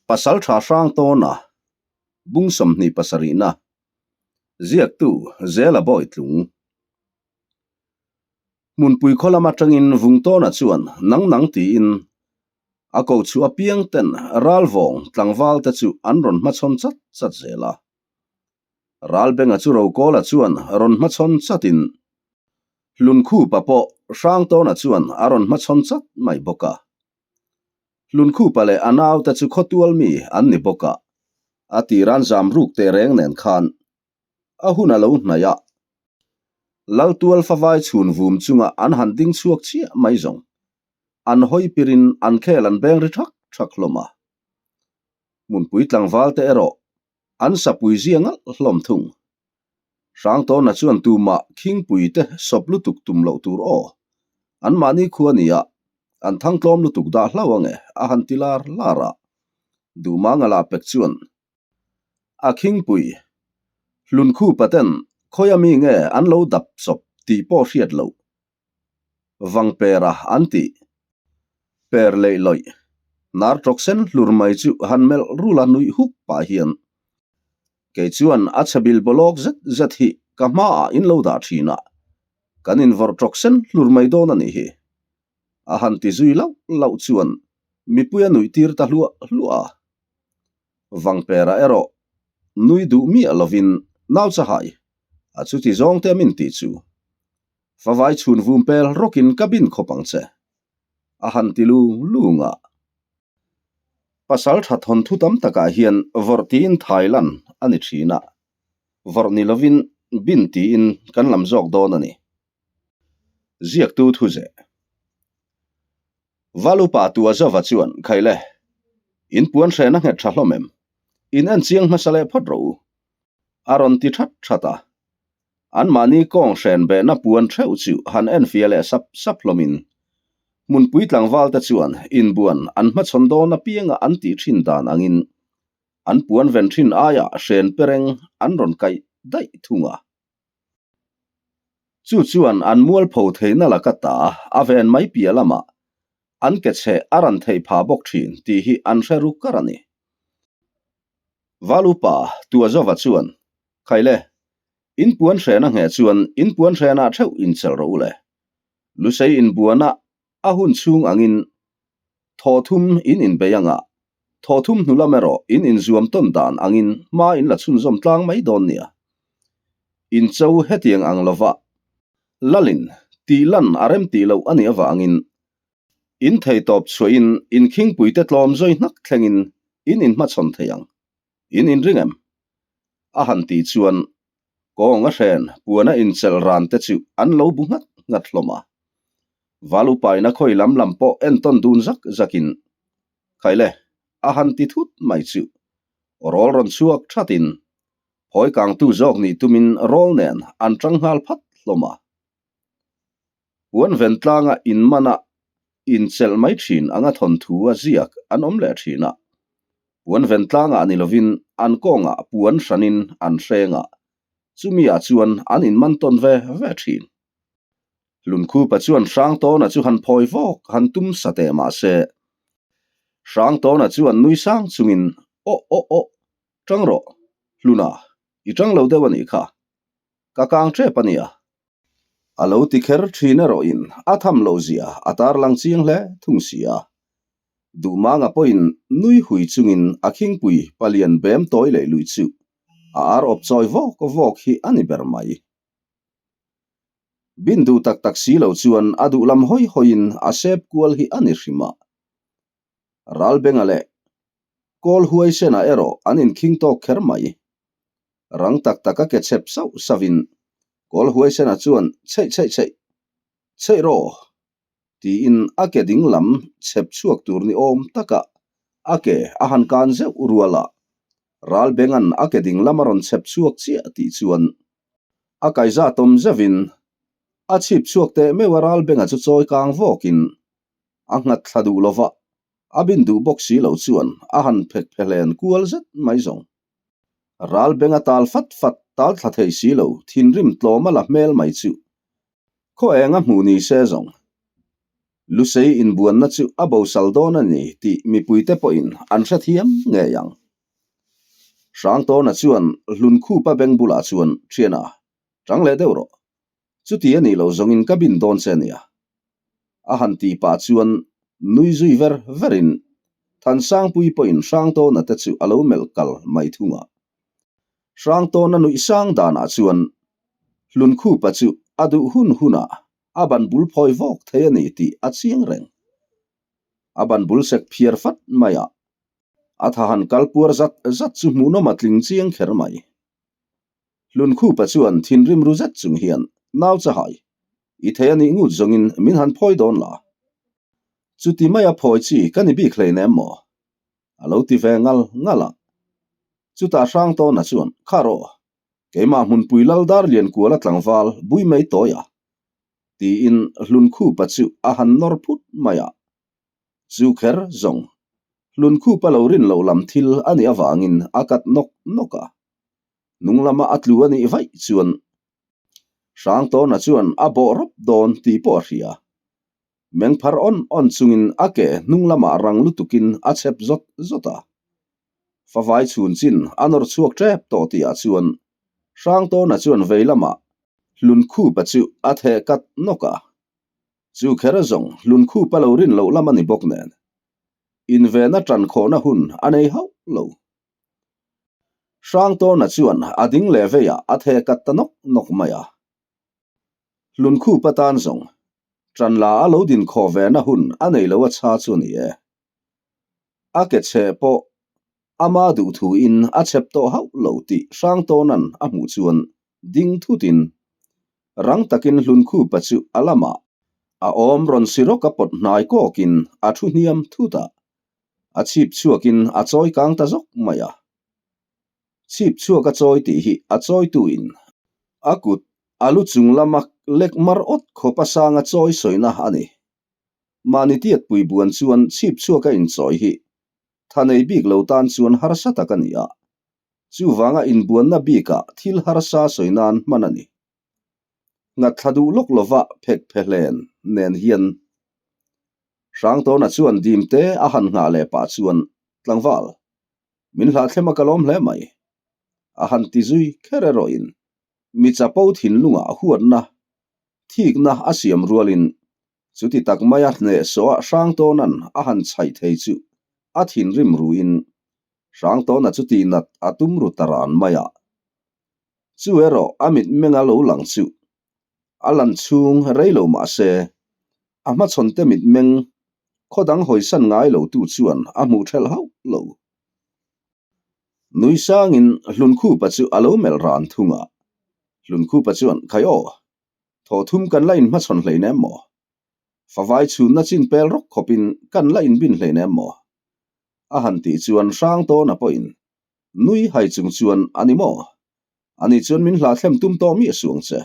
Pasaltha Hrangtawna, Bung 27na, Ziaktu Zela Bawitlung. Hmunpui khaw lam atangin Vungtawna chuan nang nang tiin a ko chhuah apiang ten ralvawng tlangval te chu an rawn hmachhawn chat chat zel a. Ralbenga chu Rokawla chuan rawn hmachhawn chatin Hlunkhupa pawh Hrangtawna chuan a rawn hmachhawn chat mai bawk a. Hlunkhupa leh a naute chu khawtual mi an ni bawk a, a tiran zam ruk teh reng nen khan a hun a lo hnaih a. Laltual favai chhun vum chunga an han ding chhuak chiah mai zawng an hawi pirin an khel an beng ri thak thak hlawm a. Hmunpui tlangval te erawh an sapui zia ngalh hlawm thung. Hrangtawna chuan tumah khingpui te sawp lutuk tum loh tur aw. Anmahni khua nia, an thangtlawm lutuk dah hlau ange a han ti lar lar a. Duhmanga lah pek chuan a khingpui Hlunkhupa ten khawia mi nge an lo dap chawp tih pawh hriat loh Vangpera an tih. Per leih lawih, hnar tawk sen hlur mai chu han melh rul a nuih huk pah hian, Kei chuan a chhe bil bawlawk zet zet hi ka hmaah in lo dah thin a, kan invawrh tawk sen hlur mai dawn a nih hi. A han ti zui lauh lauh chuan mipui a nuih tir ta hluah hluah a. Vangpera erawh nui duh miah lovin nau chahai a chuti zawng te min tih chu. Favai chhun vum pel rawkin ka bin khawp ang che, a han ti lung lung a. Pasal tha thawnthu tam takah hian vawrh tiin Thailand a ni thin a, vawrh ni lovin bin tiin kan lam zawk dawn a ni. Ziaktu thu zeh. Valupa Tuazova chuan, Khaile, in puan hrehna nghet tha hlawm em? In en chiang hmasa leh phawt rawh u, a rawn ti that that a. Anmahni kawng hren behna puan theuh chu han enfiah leh sap sap hlawmin hmunpui tlangvalte chuan inbuan an hmachhawn dawn apianga an tih thin dan angin an puan ven thin aiah hren pereng an rawn kaih daih thung a. Chu chuan an mualpho theihna laka ta a ven mai piah lamah an ke chheh a ran theih phah bawk thin tih hi an hre ru kar a ni. Valupa Tuazova chuan Khaile, in puan hrena ngheh chuan in puan hrenah theuh inchelh rawh u le. Lusei inbuana a hun chhung angin thaw thum in inbei anga, thaw thum hnu lam erawh in inzuam tawn dan angin hma in la chhunzawm tlang mai dawn nia. In cho hetiang ang lova lalin tih lan a rem tih loh a nih avangin in thei tawp chhuahin in khingpuite tlawm zawi hnak thlengin in inhmachhawn thei ang. In inring em? A han tih chuan kawng a hren puan a inchelh ran te chu an lo bu nghat nghat hlawm a. Val upaina khawi lam lam pawh entawn dun zak zakin, Khaile, a han ti thut mai chu rawl rawn chhuak thatin hawi kangtu zawk nih tumin rawl nen an tang nghal phat hlawm a. Puan ven tlanga inmana inchelh mai thin anga thawnthu a ziak an awm leh thin a. Puan ven tlangah ni lovin an kawngah puan hranin an hreng a, chumi ah chuan an inman tawn ve ve thin. Hlunkhupa chuan Hrangtawna chu han phawi vawk han tum sa teh mah se, Hrangtawna chuan nui sang chungin, Aw aw aw, tang rawh, Hluna, i tang lo deuh a nih kha. Ka kang tep a nia. A lo ti kher thin erawhin a tham loh zia a tarlang chiang hle thung si a. Duhmanga pawhin nui hui chungin a khingpui palian bem tawi leh lui chu a ar awp chawi vawk vawk hi a ni ber mai. Bin duh tak tak si lo chuan a duh lam hawi hawiin a sep kual hi a ni hrim a. Ralbenga leh Kawl huaisena erawh an inkhing tawk kher mai. Rang tak taka ke chhep sauh sauhin Kawl huaisena chuan chheih chheih chheih chheih rawh tiin a ke ding lam chhep chhuak tur ni awm taka a ke a han kan zeuh rual a, Ralbenga'n a ke ding lam a rawn chhep chhuak chiah tih chuan a kaiza tawm zeuhin a chhip chhuak teh meuh a Ralbenga chu chawi kang vawkin a nghat thla duh lova a bin duh bawk si lo chuan a han phek phe hlen kual zet mai zawng. Ral benga tal fat fat tal thla thei si lo thinrim tlawm a la hmel mai chu khaw eng a hmuh ni se zawng. Lusei inbuanna chu a bosal dawn a ni tih mipuite pawhin an hrethiam ngei ang. Hrangtawna chuan Hlunkhupa beng bulah chuan, Thiana, tang leh deuh rawh. Chuti a nih loh zawngin ka bin dawn che ania. A han tih pah chuan nui zui ver verin Thansangpui pawhin Hrangtawna te chu a lo melh kal mai thung a. Hrangtawna nuih sang danah chuan Hlunkhupa chu a duh hun hunah a ban bul phawi vawk thei a ni tih a chiang reng. A ban bul sek phiar fat mai a, a tha han kal puar zat zat chu hmuhnawm a tling chiang kher mai. Hlunkhupa chuan thinrim ru zet chung hian, Nau chahai, i thei a nih ngut zawngin min han phawi dawn la. Chuti maia phawi chi ka ni bik hleinem maw? A lo ti ve ngal ngal a. Chutah Hrangtawna chuan, Kha rawh, Keimah hmunpui lal dar lian kuala tlangval bui mai tawi a, tiin Hlunkhupa chu a han nawr phut mai a. Chu kher zawng, Hlunkhupa lo rin loh lam thil a nih avangin a kat nawk nawk a. Hnung lama a tlu a nih vaih chuan Hrangtawna chuan a bawh rawp dawn tih pawh a hria. Meng phar awn awn chungin a ke hnung lamah rang lutukin a chep zawt zawt a. Favai chhun chin a nawr chhuak tep tawh tihah chuan Hrangtawna chuan vei lamah Hlunkhupa chu a theh kat nawk a. Chu kher zawng Hlunkhupa lo rin loh lam a ni bawk nen invena tan khawhna hun a nei hauh lo. Hrangtawna chuan a ding leh veiah a theh kat ta nawk nawk mai a. Hlunkhupa tan zawng tan la a lo din khawh ve na hun a nei lo a chha chu a ni e. A ke chhe pawh ama duh thu in a chhep tawh hauh lo tih Hrangtawna'n a hmuh chuan ding thut in rang takin Hlunkhupa chu a lamah a awm rawn si rawk a pawt hnai kawk in a thu hniam thut a, a chhip chhuak in a chawi kang ta zawk mai a. Chhip chhuak a chawi tih hi a chawitu in a kut a lu chung lama lek mar awt khawp a sang a chawi sawina a ni. Mahni tiatpui buan chuan chhip chhuak a inchawi hi tha nei bik lo tan chuan harsa tak a ni a, chuvanga inbuanna bikah thil harsa sawi nan hman a ni. Nghat thla duh lawk lova phek phe hlen nen hian Hrangtawna chuan dim te a han nghah leh pah chuan tlangval min hlahthlem a ka lawm hle mai a han ti zui kher erawhin mi chapo thinlungah huatna Thikna a siam rualin chuti tak maia hnehsawh Hrangtawna'n a han chhaih thei chu a thinrim ruin Hrangtawna chu tihnat a tum ru ta ran mai a. Chu erawh a mitmenga lo lang chu a lan chhung rei lo mah se a hmachhawnte mitmeng khaw dang hawisan ngai lo tu chuan a hmuh thelh hauh lo. Nui sangin Hlunkhupa chu a lo melh ran thung a. Hlunkhupa chuan, Khai aw, thaw thum kan la inhmachhawn hleinem maw? Favai chhunna chin pel rawk khawpin kan la inbin hleinem maw? A han tih chuan Hrangtawna pawhin nui hai chung chuan, A ni maw? Ani chuan min hlahthlem tum tawh miah suang che.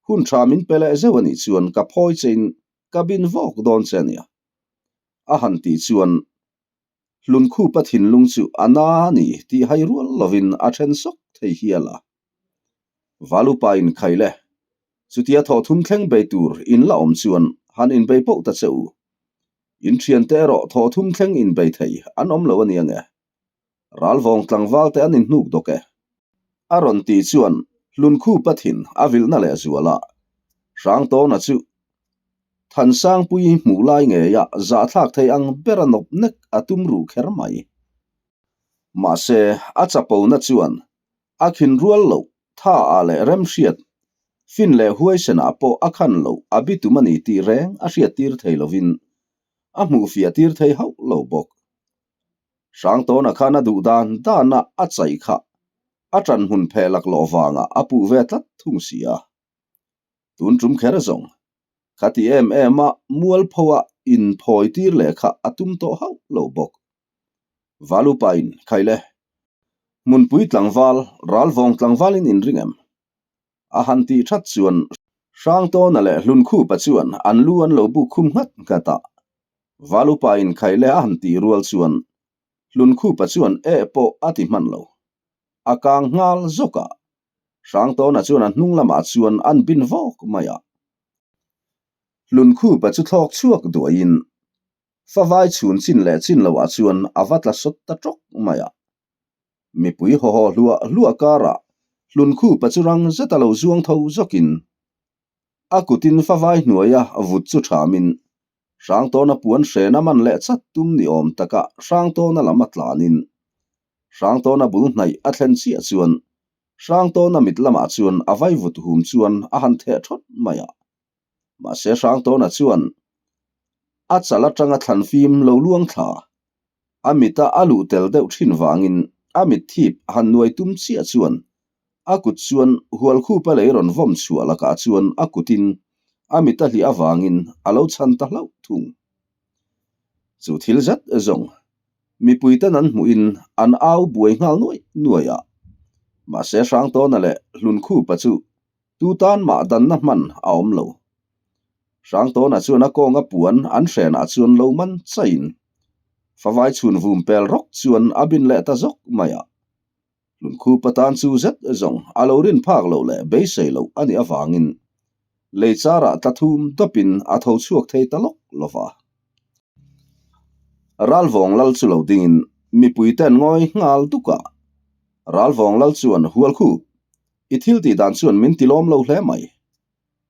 Hun tha min pe leh zeuh a nih chuan ka phawi chein ka bin vawk dawn che a nia. A han tih chuan Hlunkhupa thinlung chu a na a ni tih hai rual lovin a then sawk thei hial a. Valupa inkhai le, chutia thawhthum thleng bei tur in la awm chuan han inbei poh ta che u. In thiante erawh thawhthum thleng inbei thei an awm lo a nia nge. Ralvawng tlangval te an inhnuk dawk e. A rawn tih chuan Hlunkhupa thin a vilhna leh zual a, Hrangtawna chu Thansangpui hmuh lai ngeia zahthlak thei ang bera nawp nek a tum ruh kher mai. Mahse, a chapona chuan a khin rual loh tha ah leh remhriat, fin leh huaisenah pawh a khan loh a bitum a ni tih reng a hriattir thei lovin a hmuhfiah tir thei hauh lo bawk. Hrangtawna khan a duh dan dana a chaih kha a ṭan hmun pheh laklawh vangah a puh ve tlat thung si a. Tun tum kher zawng, khati em em a mualpho a inphawi tir leh kha a tum tawh hauh lo bawk. Valupain, Khaile, hmunpui tlangval, ralvawng tlangvalin inring em? A han tih that chuan Hrangtawna leh Hlunkhupa chuan an lu an lo buk khum nghat nghat a. Valupain Khaile a han tih rual chuan Hlunkhupa chuan eh pawh a ti hman lo. A kang nghal zawk a. Hrangtawna chuan a hnung lamah chuan an bin vawk mai a. Hlunkhupa chu thlawk chhuak duaiin favai chhun chin leh chin loah chuan a va tla sawt ta tawk mai a. Mipui haw haw hluah hluah karah Hlunkhupa chu rang zeta lo zuang tho zawkin a kutin favai hnuaia vut chu thamin Hrangtawna puan hrena man leh chat tum ni awm taka Hrangtawna lam a tlanin Hrangtawna bul hnaih a thlen chiah chuan Hrangtawna mit lamah chuan a vaivut hum chuan a han theh thawt mai a. Mahse Hrangtawna chuan a chal atanga thlan fim lo luang thla a mita a luh tel deuh thin vangin a mit thip han nuai tum chiah chuan a kut chuan Hualkhupa lei rawn vawm chhuah lakah chuan a kutin a mit a hliah avangin a lo chhan ta hlauh thung. Chu thil zet zawng mipuiten an hmuhin an au buai nghal nuaih nuaih a, mahse Hrangtawna leh Hlunkhupa chu tu tan mah danna hman a awm lo. Hrangtawna chuan a kawnga puan an hrenah chuan lo man chaiin favai chhun vum pel rawk chuan a bin leh ta zawk mai a. Hlunkhupa tan chu zet zawng a lo rin phak loh leh beisei loh a nih avangin lei charah tla thum dawpin a tho chhuak thei ta lawk lo va. Ralvawng lal chu lo dingin mipuite an ngawi nghal duk a. Ralvawng lal chuan Hualkhup, i thil tih dan chuan min ti lawm lo hle mai.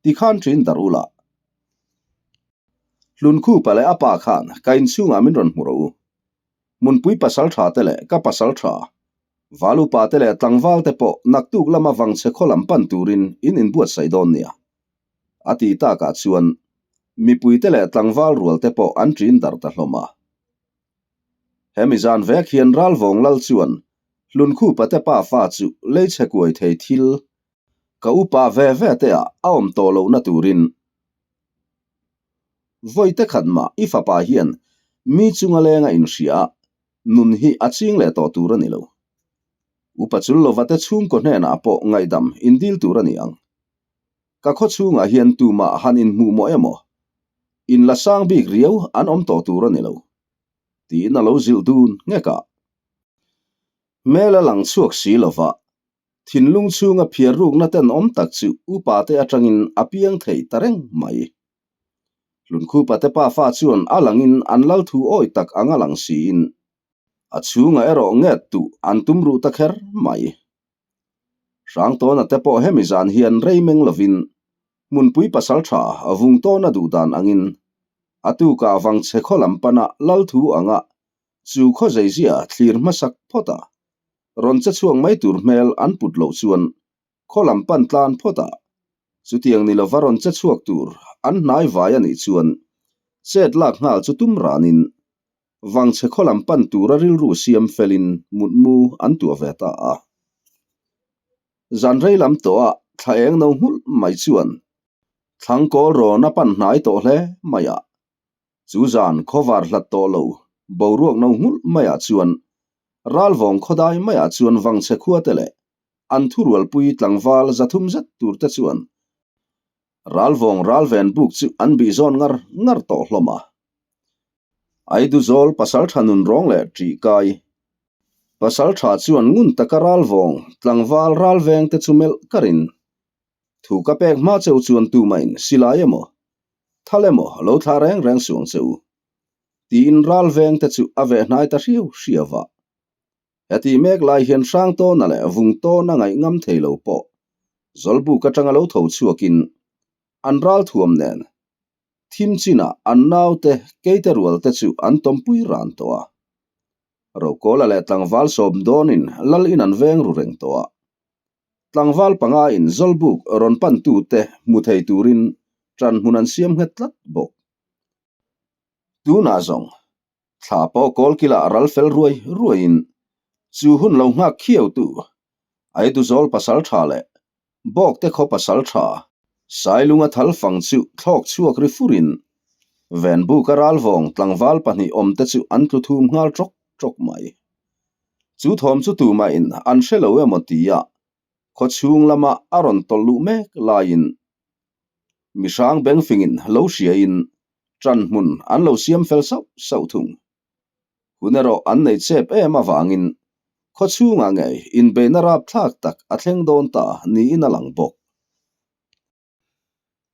Tikhan ṭin darh ula. Hlunkhupa leh a pa khan ka inchhungah min rawn hmu rawh u. Hmunpui pasal tha te leh ka pasal tha, Valupa te leh tlangval te pawh naktuk lama vangchhe khaw lam pan turin in inbuatsaih dawn nia. A ti takah chuan mipui te leh tlangval rual te pawh an ṭin darh ta hlawm a. Hemi zan vek hian Ralvawng Lal chuan Hlunkhupa te pa fa chu leichhe kuai thei thil ka upa ve ve te ah a awm tawh lohna turin Vawi te khat mah i fapa hian mi chunga lenga inhria a, nun hi a ching leh tawh tur a ni lo. Upa chul lova te chhungkaw hnenah pawh ngaihdam indil tur a ni ang. Ka khaw chhungah hian tumah han inhmuh mawh emaw, inla sang bik riau an awm tawh tur a ni lo, tiin a lo zilh dun nghek a. Hmel a lang chhuak si lova, Thinlung chhunga phiar rukna tenawm tak chu upate atangin a piang thei ta reng mai. Hlunkhupa te pafa chuan a langin an lal thu awi tak anga lang siin a chhungah erawh nget tuh an tum ruh ta kher mai. Hrangtawna te pawh hemi zan hian rei meng lovin hmunpui pasal tha Vungtawna duh dan angin a tukah vangchhe khaw lam pana lal thu anga chu khaw zeizia thlir hmasak phawt a Rawn che chhuak mai tur hmel an put loh chuan khaw lam pan tlan phawt a, chutiang ni lova rawn che chhuak tur an hnai vai a nih chuan chet lak nghal chu tum ranin vangchhe khaw lam pan tura rilru siam felin mutmu an tuah ve ta a. Zan rei lam tawhah thla eng no nghulh mai chuan thlang kawl rawn a pan hnai tawh hle mai a. Chu zan khawvar hlat tawh lo, boruak no nghulh maiah chuan Ralvawng khawdai maiah chuan vangchhe khua te leh an thurualpui tlangval zathum zet tur te chuan Ralvawng ralven buk chu an bih zawn ngar ngar tawh hlawm a. Aiduzawl pasaltha nun rawng leh ṭih kai pasaltha chuan ngun taka Ralvawng tlangval ralveng te chu melh karin Thu ka pek hma cheu chuan tumahin silai emaw, thal emaw lo thlah reng reng suang che u, tiin ral veng te chu a veh hnai ta hriau hriau va. Heti mek lai hian hrang tawna leh vung tawna ngaih ngam thei lo pawh Zawlbuk atanga lo tho chhuakin an ral thuam nen thim chinah an naute keite rual te chu an tawmpui ran tawh a. Rokawla leh tlangval sawm dawnin lal in an veng ru reng tawh a. Tlangval panga in Zawlbuk rawn pan tute hmu thei turin ṭan hmun an siam nghet tlat bawk. Tunah zawng, thla pawh kawlkilah ral fel ruai ruaiin chu hun lo nghak khiau tu Aiduzawl pasal ṭha leh Bawkte khaw pasal ṭha Sailunga thal fang chu thlawk chhuak ri furin Venbuka ralvawng tlangval pahnih awmte chu an tlu thum nghal ṭawk ṭawk mai. Chu thawm chu tumahin an hre lo emaw tia khaw chhung lama a rawn tawlh luh mek laiin mihrang bengfingin lo hriain ṭan hmun an lo siam fel sauh sauh thung. Hun erawh an nei chep em avangin khaw chhungah ngei inbeihna rapthlak tak a thleng dawn ta niin a lang bawk.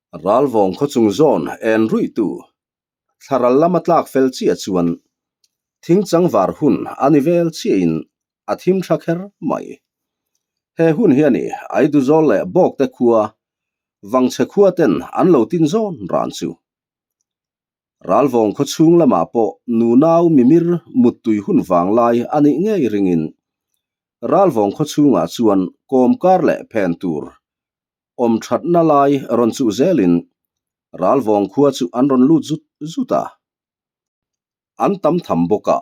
Ralvawng khaw chung zawn en ruihtu thlaral lama tlak fel chiah chuan thing changvar hun a ni vel chiahin a thim tha kher mai. He hun hian i Aiduzawl leh Bawkte khua Vangchhe khua ten an lo tin zawn ran chu. Ralvawng khaw chhung lamah pawh nunau mimir muttui hun vang lai a nih ngei ringin Ralvawng khaw chhungah chuan kawmkar leh phen tur awm thatna lai rawn chuh zelin Ralvawng khua chu an rawn lut zut zut a. An tam tham bawk a,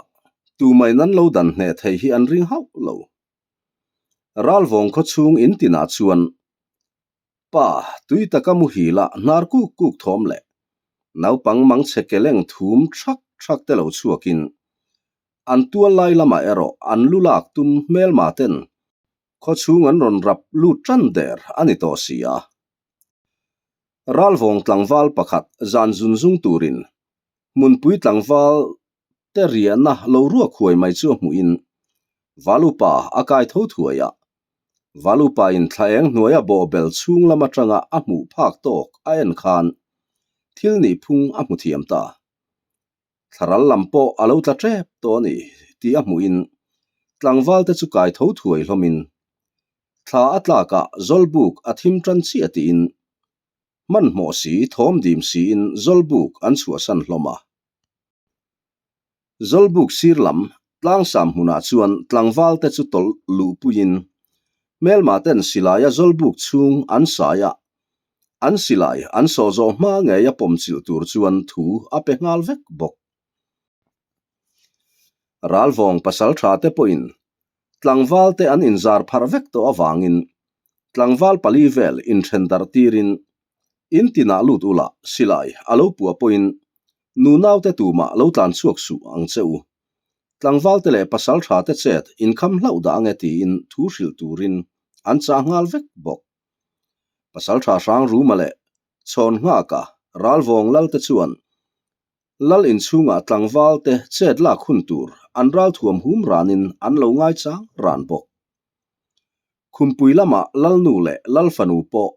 tumaiin an lo dan hneh thei hi an ring hauh lo. Ralvawng khaw chhung in tinah chuan pa tui taka muhil a hnar kuk kuk thawm leh naupang mangchhe keleng thum thak thak te lo chhuakin an tual lai lamah erawh an lu lak tum hmelma ten khaw chhung an rawn rap lut tan der a ni tawh si a. Ralvawng tlangval pakhat zan zun zung turin hmunpui tlangval te riahna lo ruak huai mai chu a hmuhin Valupa a kai tho thuai a. Valupa in thla eng hnuaia bawhbel chhung lam atanga a hmuh phak tawk a en khan thil nih phung a hmu thiam ta. Thlaral lam pawh a lo tla tep tawh a ni tih a hmuhin tlangval te chu kai tho thuai hlawmin thla a tlakah Zawlbuk a thim tan chiah tiin hmanhmawh si thawm dim siin Zawlbuk an chhuahsan hlawm a. Zawlbuk sir lam tlangsam hmunah chuan tlangval te chu tawlh luhpuiin hmelma ten silaia Zawlbuk chhung an sai a, An silai an sawh zawh hma ngei a pawm chilh tur chuan thu a pe nghal vek bawk. Ralvawng pasal tha te pawhin tlangval te an inzar pharh vek tawh avangin tlangval pali vel inthen darh tirin in tinah lut ula silai a lo puah pawhin nunau te tumah lo tlan chhuak suh ang che u. Tlangval te leh pasal tha te chet inkham hlauh dah ange tiin thu hrilh turin an chah nghal vek bawk. Pasalṭha Hrangruma leh Chhawnghaka Ralvawng Lalte chuan Lal inchhungah tlangvalte chet lak hun tur an ralthuam hum ranin an lo ngaichang ran bawk. Khumpui lamah Lalnu leh Lalfanu pawh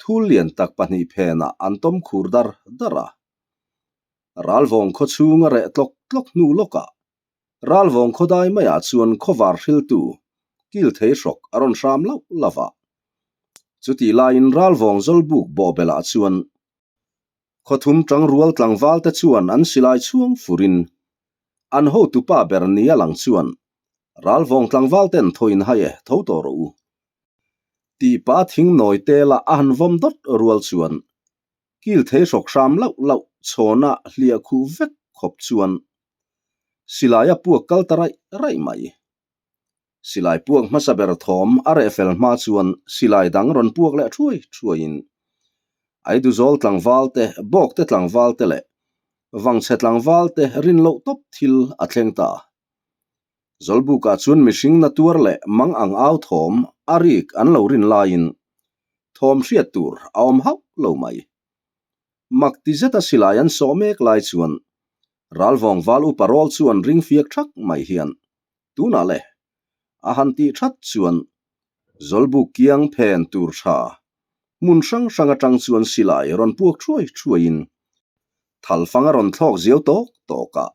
thul lian tak pahnih phenah an tawm khur dar dar a. Ralvawng khaw chhunga reh tlawk tlawk hnu lawkah Ralvawng khawdai maiah chuan khawvar hriltu kil thei hrawk a rawn hram lauh lauh a. Chutih laiin Ralvawng Zawlbuk bawhbelah chuan khawthum tangrual tlangvalte chuan an silai chhuang furin an hotupa ber nia lang chuan Ralvawng tlangvalten thaw in hai e, tho tawh rawh u tih pa thing nawi tela a han vawm dawt rual chuan kil thei hrawk hram lauh lauh chhawna hliah khuh vek khawp chuan silai a puak kal ta raih raih mai. Silai puak hmasa ber thawm a reh fel hma chuan silai dang rawn puak leh thuai thuaiin Aiduzawl tlangval te, Bawkte tlangval te leh Vangchhe tlangval te rin loh tawp thil a thleng ta. Zawlbukah chuan mihring na tuar leh mang ang au thawm a rik an lo rin laiin thawm hriat tur a awm hauh lo mai. Mak ti zeta silai an sawh mek lai chuan Ralvawng val upa rawl chuan ring fiak thak mai hian tunah le a han tih that chuan Zawlbuk kiang phen tur tha hmun hrang hrang atang chuan silai rawn puak thuai thuaiin thalfang a rawn thlawk ziau tawk tawk a.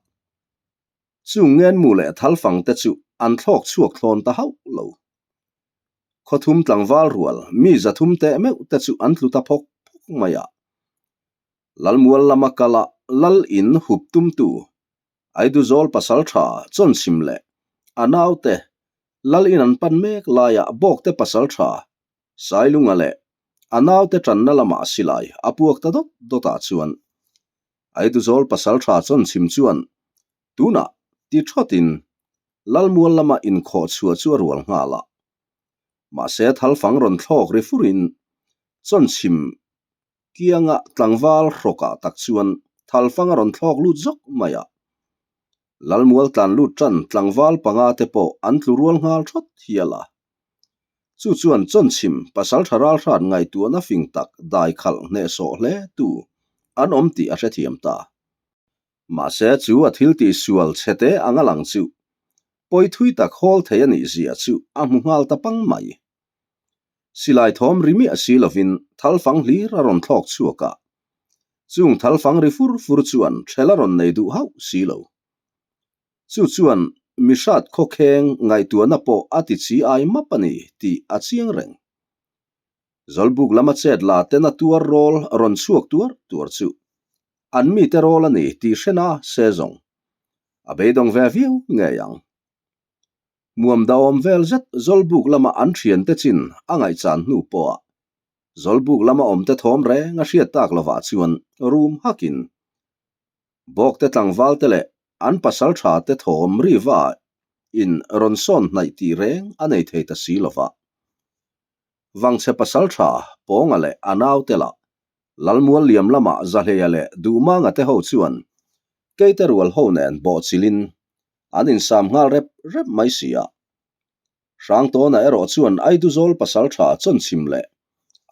Chung ngenmu leh thalfang te chu an thlawk chhuak thlawn ta hauh lo. Khawthum tlangval rual mi 300 teh meuh te chu an tlu ta phawk phawk mai a. Lalmual lama kala lal in hup tumtu Aiduzawl pasaltha Chawnchhim leh a naute lal in an pan mek laiah Bawkte pasaltha Sailunga leh a naute tanna lamah silai a puak ta dawt dawtah chuan Aiduzawl pasaltha Chawnchhim chuan tunah ti thawtin Lalmual lama inkhawh chhuah chu a rual nghal a. Mahse thalfang rawn thlawk ri furin Chawnchhim kianga tlangval hrawkah tak chuan thalfang a rawn thlawk lut zawk mai a. Lalmual tlan lut tan tlangval panga te pawh an tlu rual nghal thawt hial a. Chu chuan Chawnchhim pasaltha ralhrat ngaihtuahna fing tak dai khalh hnehsawh hle tu an awm tih a hrethiam ta. Mahse chu a thil tih sual chhe te ang a lang chu pawi thui tak hawl thei a nih zia chu a hmu nghal ta pang mai. Silai thawm ri miah si lovin thalfang hlir a rawn thlawk chhuak a. Chung thalfang ri fur fur chuan ṭhel a rawn nei duh hauh si lo. Chu chuan mihrat khawkheng ngaihtuahna pawh a ti chi ai map a ni tih a chiang reng. Zawlbuk lama chet la ten a tuar rawl rawn chhuak tuar tuar chu an mite rawl a ni tih hrena se zawng a beidawng ve viau ngei ang. Muam dahawm vel zet Zawlbuk lama an thiante chin a ngaihchan hnu pawha Zawlbuk lama awmte thawm reng a hriat tak lovah chuan rum hakin Bawkte tlangvalte leh an pasal tha te thawm riva in rawn sawn hnaih tih reng a nei thei ta si lova. Vangchhe pasal tha Pawnga leh a naute lah Lalmual liam lamah Zahleia leh Duhmanga te ho chuan Keite rual ho nen bawhchilhin an insam nghal rep rep mai si a. Hrangtawna erawh chuan Aiduzawl pasaltha chawnchhim leh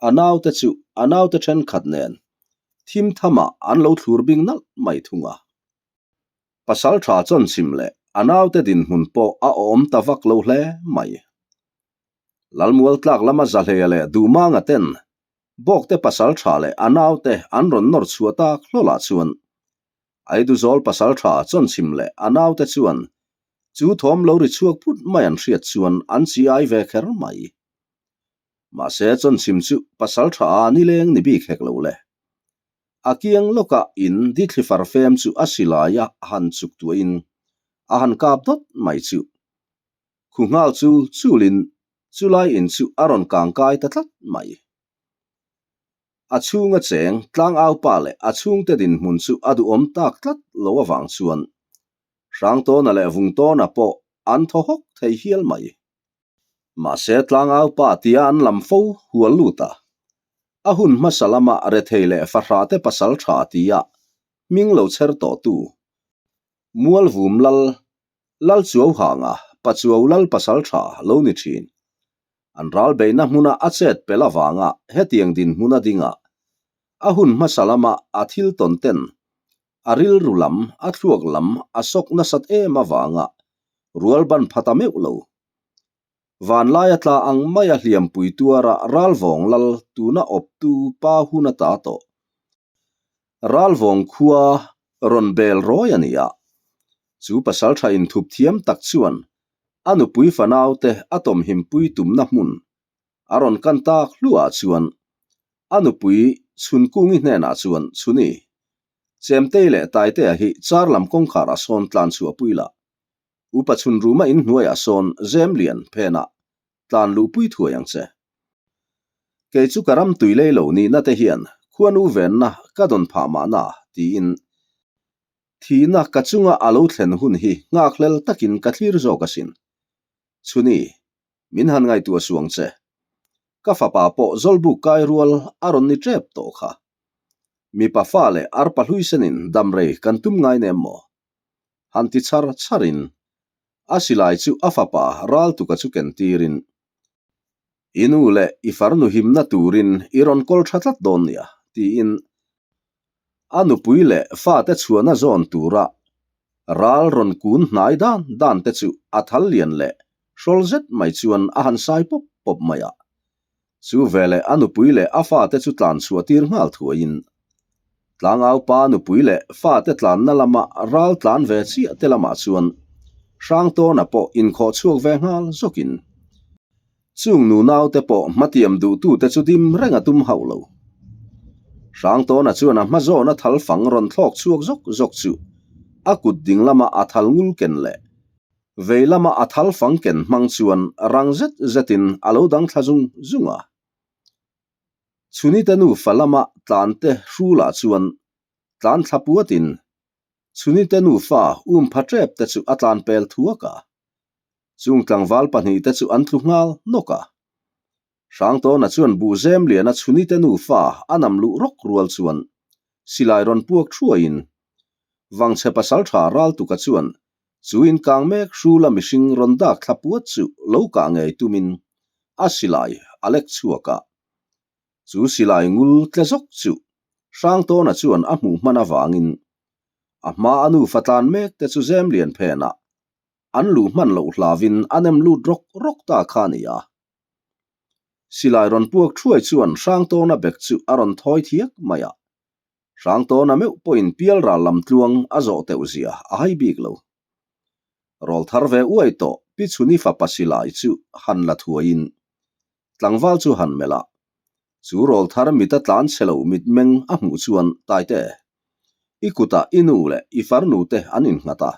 a naute chu a naute thenkhat nen thim thamah an lo thlur bing nalh mai thung a. Pasaltha chawnchhim leh a naute dinhmun pawh a awm ta vak lo hle mai. Lalmual tlak lama Zahleia leh Duhmanga ten Bawkte pasaltha leh a naute an rawn nawr chhuah tak hlawlah chuan Aiduzawl pasaltha chawnchhim leh a naute chuan chu thawm lo ri chhuak phut mai an hriat chuan an chi ai ve kher mai. Mahse chawnchhim chu pasaltha a nileng ni bik hek lo le. A kiang lawkah in dithli farfem chu a silai a han chuk tuahin a han kap dawt mai chu. Khu nghal chu chulin chulai in chu a rawn kang kai ta tlat mai. A chhunga cheng tlangaupa leh a chhungte dinhmun chu a duhawm tak tlat lo avang chuan Hrangtawna leh Vungtawna pawh an thaw hawk thei hial mai. Mahse tlangaupa tia an lam fo hual lut a, a hun hmasa lama rethei leh fahrate pasal tha tia hming lo chher tawhtu Mualvum Lal Lalchuauhanga Pachuau Lal pasal tha lo ni thin. An ral beihna hmuna a chet pel avanga hetiang dinhmun a ding a, a hun hmasa lama a thil tawn ten a rilru lam, a thluak lam a sawk nasat em avanga rual ban pha ta meuh lo. Vanlaia tla ang maia hliampui tuara Ralvawng lal tuna awptu pa hun a ta tawh. Ralvawng khua rawn bel rawi a ni a, chu pasaltha inthup thiam tak chuan a nupui fanaute a tawmhimpui tumna hmun a rawn kan tak hluah chuan a nupui Chhunkungi hnenah chuan Chhuni, Chemtei leh Taitea hi char lam kawngkhar a sawn tlan chhuah pui lah. Upa chhun ruma in hnuaiah sawn zem lian phenah tlan luhpui thuai ang che. Kei chu ka ram tui lei lo nihna te hian khuanu venna ka dawn phah mahna tiin thihna ka chunga a lo thlen hun hi nghakhlel takin ka thlir zawk asin. Chhuni, min han ngaihtuah suang che. Ka fapa pawh zawlbuk kai rual a rawn ni tep tawh kha. Mipa fa leh arpa hluisenin damrei kan tum ngai nem maw? Han ti chhar chharin a silai chu a fapa Raltuka chu ken tirin, I nu leh i farnu himna turin i rawn kawl tha tlat dawn nia, tiin a nupui leh fate chhuahna zawn tura ral rawn kun hnai dan dan te chu a thal lian leh hrawl zet mai chuan a han sai pawp pawp mai a. Chu veleh a nupui leh a fate chu tlan chhuah tir nghal thuaiin Tlangaupa nupui leh fate tlanna lama ral tlan ve chiah te lamah chuan Hrangtawna pawh inkhawh chhuak ve nghal zawkin chung nunaute pawh hmatiam duhtute chu dim reng a tum hauh lo. Hrangtawna chuan a hma zawna thal fang rawn thlawk chhuak zawk zawk chu a kut ding lama a thal ngul ken leh Vei lama a thal fang ken hmang chuan rang zet zetin a lo dang thla zung zung a. Chhunite nufa lama tlante hrulah chuan tlan thla puatin Chhunite nufa um pha tep te chu a tlan pel thuak a. Chung tlangval pahnihte chu an tlu nghal nawk a. Hrangtawna chuan buhzem liana Chhunite nufa a nam luh rawk rual chuan silai rawn puak thuaiin Vangchhe pasaltha Raltuka chuan chu inkang mek hrula mihring rawn dak thla puat chu lo kah ngei tumin a silai a lek chhuak a. Chu silai ngul tle zawk chu Hrangtawna chuan a hmuh hman avangin a hma a nufa tlan mek te chu zem lian phenah an luh hman loh hlavin a nem lut rawk rawk ta kha a ni a. Silai rawn puak thuai chuan Hrangtawna bek chu a rawn thawi thiak mai a. Hrangtawna meuh pawhin pialral lam tluang a zawh teuh zia a hai bik lo. Rawlthar ve uai tawh Pi Chhuni fapa silai chu han la thuaiin tlangval chu han melh a. Chu rawlthar mita tlan chhe lo mitmeng a hmuh chuan Taite, i kutah i nu leh i farnu te an innghat a.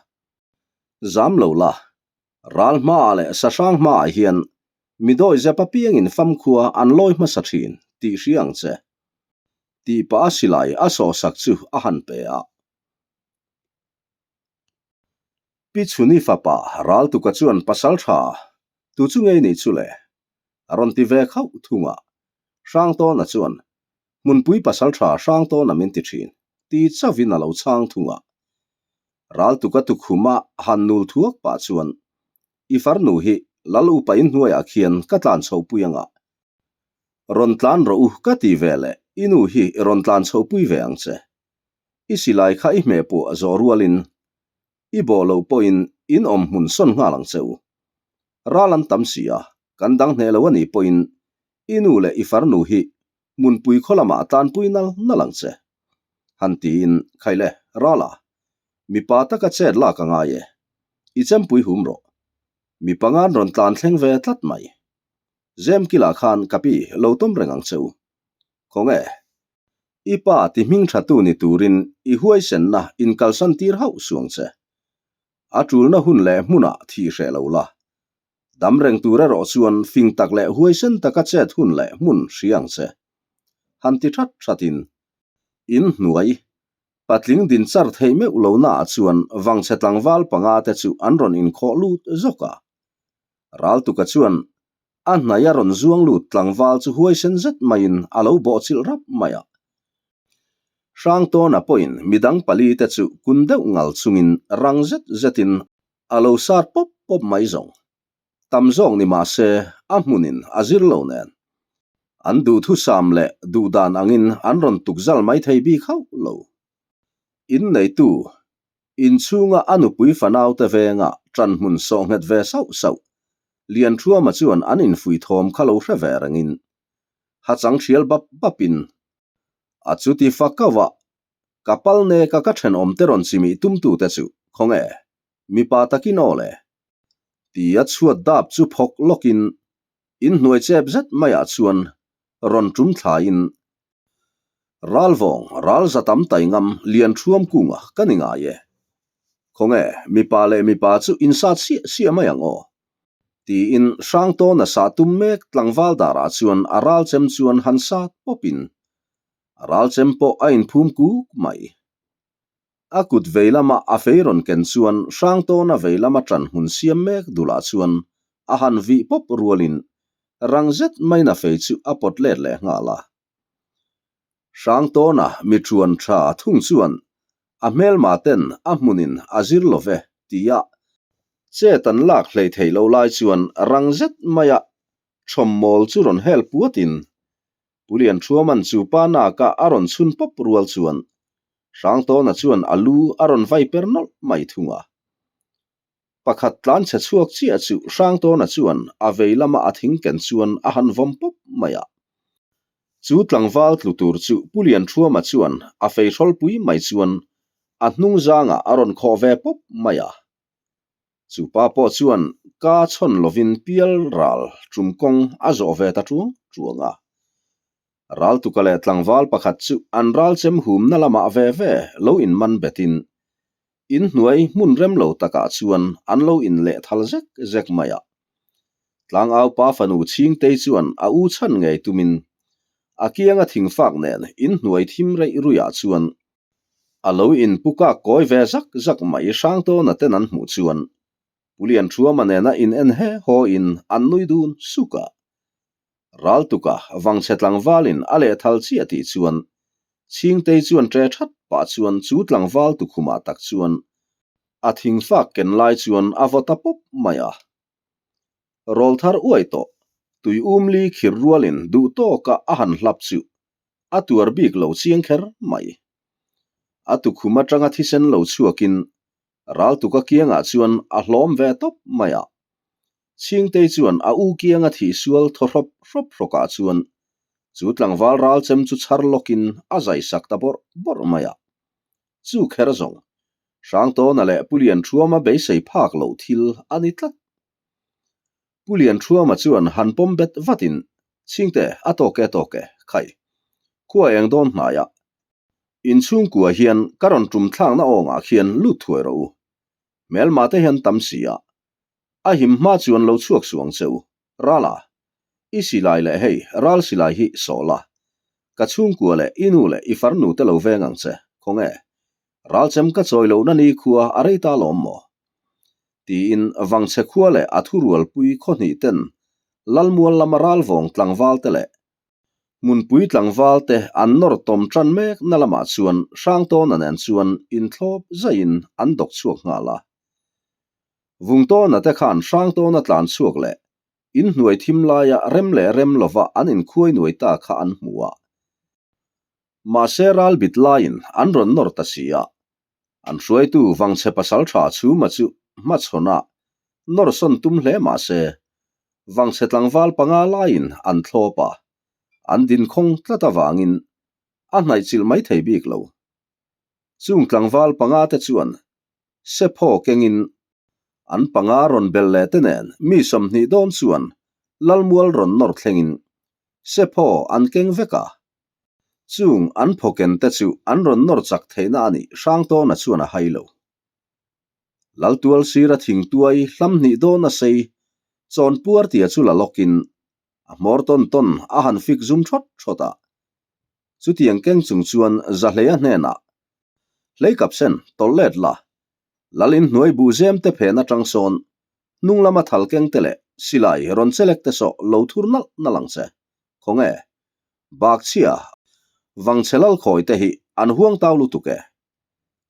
Zam lo la, Ral hmaah leh sahrang hmaah hian mi dawi zep apiangin famkhua an lawi hmasa thin tih hria ang che. Tih pah a silai a sawhsak chu a han pe a. Pi Chhuni fapa Raltuka chuan pasal tha tu chu ngei nih chu le? A rawn ti ve khauh thung a. Hrangtawna chuan Hmunpui pasal tha Hrangtawna min ti thin ti chauhin a lo chhang thung a. Raltuka tukhuma han nul thuak pah chuan I farnu hi Lal upa inhnuaiah khian ka tlan chhohpui anga rawn tlan rawh u ka ti ve leh i nu hi rawn tlan chhohpui ve ang che. I silai kha i hmeh pawh a zawh rualin i bawh loh pawhin in awm hmun sawn nghal ang che u. Ral an tam si a, kan dang hneh lo a nih pawhin i nu leh i farnu hi hmunpui khaw lamah tlanpui nal nal ang che. Han tiin, Khaile, Rala, mipa taka chet lak a ngai e. I chempui hum rawh. Mi pangan rawn tlan thleng ve tlat mai. Zemkila khan ka pi lo tawm reng ang che u. Khawnge? I pa ti hming tha tu ni turin i huaisenna inkalsan tir hauh suang che. A tulna hun leh hmunah thih hreh lo la. Dam reng tur erawh chuan fing tak leh huaisen taka chet hun leh hmun hria ang che. Han ti that thatin in hnuai patling din char theih meuh lo naah chuan vangchhe tlangval panga te chu an rawn inkhawh lut zawk a. Raltuka chuan A hnai a rawn zuang lut tlangval chu huaisen zet maiin a lo bawhchilh rap mai a. Hrangtawna pawhin midang pali te chu kun deuh ngal chungin rang zet zetin a lo sat pawp pawp mai zawng. Tam zawk ni mah se a hmunin a zir lo nen. An duhthusam leh duhdan angin an rawn tukzal mai thei bik hauh lo. Inneitu Inchhunga a nupui fanaute venga ṭan hmun sawh nghet ve sauh sauh. Lianṭhuama chuan an infuih thawm kha lo hre ve rengin, ha chang ṭhial bap bapin, A chuti fa kau a, ka pal neka ka ṭhenawmte rawn chimih tumtute chu khawnge, mipa takin aw le? Tia chhuat dap chu phawk lawkin, inhnuai chep zet maiah chuan rawn ṭum thlaiin, Ralvawng, ral za tam tai ngam, lian thuam kunga ka ni ngai e. Khawnge, mipa leh mipa chu insat siah siah mai ang aw. Tiin Hrangtawna sah tum mek tlangval darah chuan a ral chem chuan han sat pawpin a ral chem pawh a inphum kuk mai. A kut vei lama a fei rawn ken chuan Hrangtawna vei lama ṭan hmun siam mek dulah chuan a han vih pawp rualin rang zet maiin a fei chu a pawt let leh nghal a. Hrangtawna mi ṭuan ṭha thung chuan a hmelma ten a hmunin a zir lo ve tia chet an lak hlei theih loh lai chuan rang zet maia thawmmawl chu rawn hel puatin Pulian Thuaman chu pa naka a rawn chhun pawp rual chuan Hrangtawna chuan a lu a rawn vai per nawlh mai thung a. Pakhat tlan chhe chhuak chiah chu Hrangtawna chuan a vei lama a thing ken chuan a han vawm pawp mai a. Chu tlangval tlu tur chu Pulian Thuama chuan a fei hrawlpui mai chuan a hnung zangah a rawn khawh ve pawp mai a. Chu pa pawh chuan ka chhawn lovin pial ral tum kawng a zawh ve ta tuang tuang a. Raltuka leh tlangval pakhat chu an ral chem humna lamah ve ve lo inman betin inhnuai hmun rem lo takah chuan an lo inleh thal zek zek mai a. Tlangau pa fanu Chhingtei chuan a u chhan ngei tumin a kianga thingfak nen inhnuai thim reih ruiah chuan A lo inpu kak kawi ve zak zak mai Hrangtawna ten an hmuh chuan Pulian Thuama nena in en he haw in an nui dun suk a. Raltuka vangchhe tlangvalin a lehthal chiah tih chuan Chhingtei chuan ṭe ṭhat pah chuan chu tlangval tukhumah tak chuan a thingfak ken lai chuan a vaw ta pawp mai a. Rawlthar uai tawh, tui umli khir rualin duh tawka a han hlap chu a tuar bik lo chiang kher mai. A tukhum atanga thisen lo chhuakin Raltuka kiangah chuan a hlawm ve tawp mai a. Chhingtei chuan a u kianga thih sual thaw hrawp hrawp hrawkah chuan chu tlangval ral chem chu chhar lawkin a zai sak ta bawrh bawrh mai a. Chu kher zawng, Hrangtawna leh Pu Lianṭhuama beisei phak loh thil a ni tlat. Pu Lianṭhuama chuan han pawm bet vatin, Chhingte, a tawk e, tawk e, khai. Khua eng dawn hnaiah inchhungkua hian ka rawn tum thlakna awngah khian lut thuai rawh u. Hmelma te hian tam si a, a him hma chuan lo chhuak suang che u. Rala, i silai leh hei ral silai hi sawh la, ka chhungkua leh i nu leh i farnu te lo veng ang che, khawnge? Ralchem ka chawi lohna ni khua a rei ta lawm maw? Tiin Vangchhe khua leh a thurualpui khawhnih ten Lalmual lama ralvawng tlangval te leh Hmunpui tlangval te an nawr tawm tan mek na lamah chuan Hrangtawna nen chuan inthlawp zaihin an dawk chhuak nghal a. Vungtawna te khan Hrangtawna tlan chhuak leh inhnuai thim laia rem leh rem lova an inkhuai nuai ta kha an hmu a. Mahse ral bit laiin an rawn nawr ta si a. An hruaitu Vangchhe pasaltha Chhuma chu hmachhawn a nawr sawn tum hle mahse Vangchhe tlangval panga laiin an thlawp a, an dinkhawng tlat avangin a hnaihchilh mai thei bik lo. Chung tlangval panga te chuan Sephaw kengin an panga rawn bel leh te nen mi 20 dawn chuan Lalmual rawn nawr thlengin Sephaw an keng vek a. Chung an phaw ken te chu an rawn nawr chak theihna a nih Hrangtawna chuan a hai lo. Laltual sira thingtuai hlam hnih dawn a sei chawnpuar tia chu la lawkin a hmawr tawn tawn a han fik zum thawt thawt a. Chutiang keng chung chuan Zahleia hnenah, Hlei kapsen, tawlh let la. Lal inhnuai buh zem te phen atang sawn hnung lama thal keng te leh silai rawn chelek te sawh lo thur nalh nalh ang che. Khawnge? Bakchhia, Vangchhe Lalkhawi te hi an huang tau lutuk e.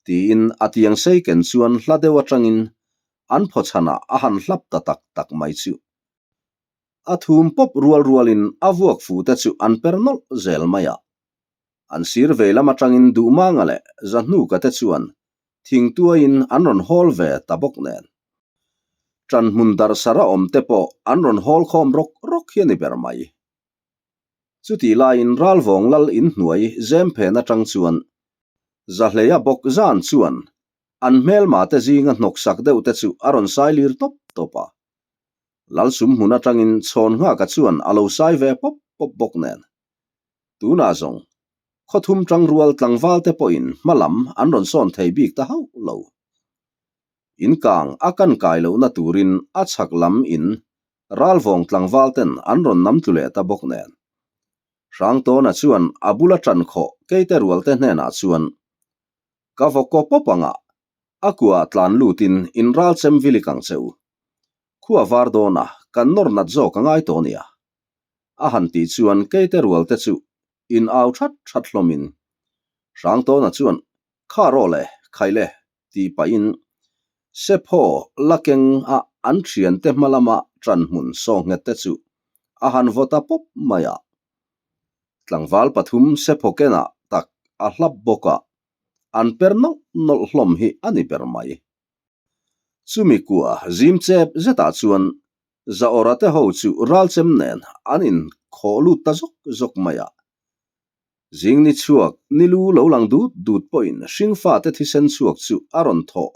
Tiin a tiang sei ken chuan hla deuh atangin an phaw chhanah a han hlap ta tak tak mai chu. A thum pawp rual rualin a vuak fu te chu an per nawlh zel mai a. An sir vei lam atangin Duhmanga leh Zahnuka te chuan thingtuaiin an rawn hawl ve ta bawk nen. Ṭanhmun darhsarh a awm te pawh an rawn hawl khawm rawk rawk hi a ni ber mai. Chutih laiin Ralvawng lal inhnuai zem phen atang chuan Zahleia bawk zan chuan an hmelma te zinga hnawksak deuh te chu a rawn sai lir tawp tawp a. Lal sum hmun atangin chhawn nghaka chuan a lo sai ve pawp pawp bawk nen. Tunah zawng, khawthum tangrual tlangval te pawhin hma lam an rawn sawn thei bik ta hauh lo. In kang a kan kai lohna turin a chhak lam in ralvawng tlangval ten an rawn nam tlu leh ta bawk nen. Hrangtawna chuan a bula tan khawh keite rual te hnenah chuan, Ka vaw kaw pawp anga, a kuah tlan lutin in ral chem vilik ang che u. Khua var dawna kan nawr nat zawk a ngai tawh nia. A han tih chuan keite rual te chu in au that that hlawmin Hrangtawna chuan, Kha rawh le, khai le, tih pahin Sephaw la keng a an thiante hma lama ṭan hmun saw nghet te chu a han vaw ta pawp mai a. Tlangval pathum Sephaw kenah tak a hlap bawk a, an per nawlh nawlh hlawm hi a ni ber mai. Chumi kua zim chep zetah chuan Zaawra te ho chu ralchem nen an inkhawh lut ta zawk zawk mai a. Zing ni chhuak ni lu lo lang dut dut pawhin hringfate thisen chhuak chu a rawn thawh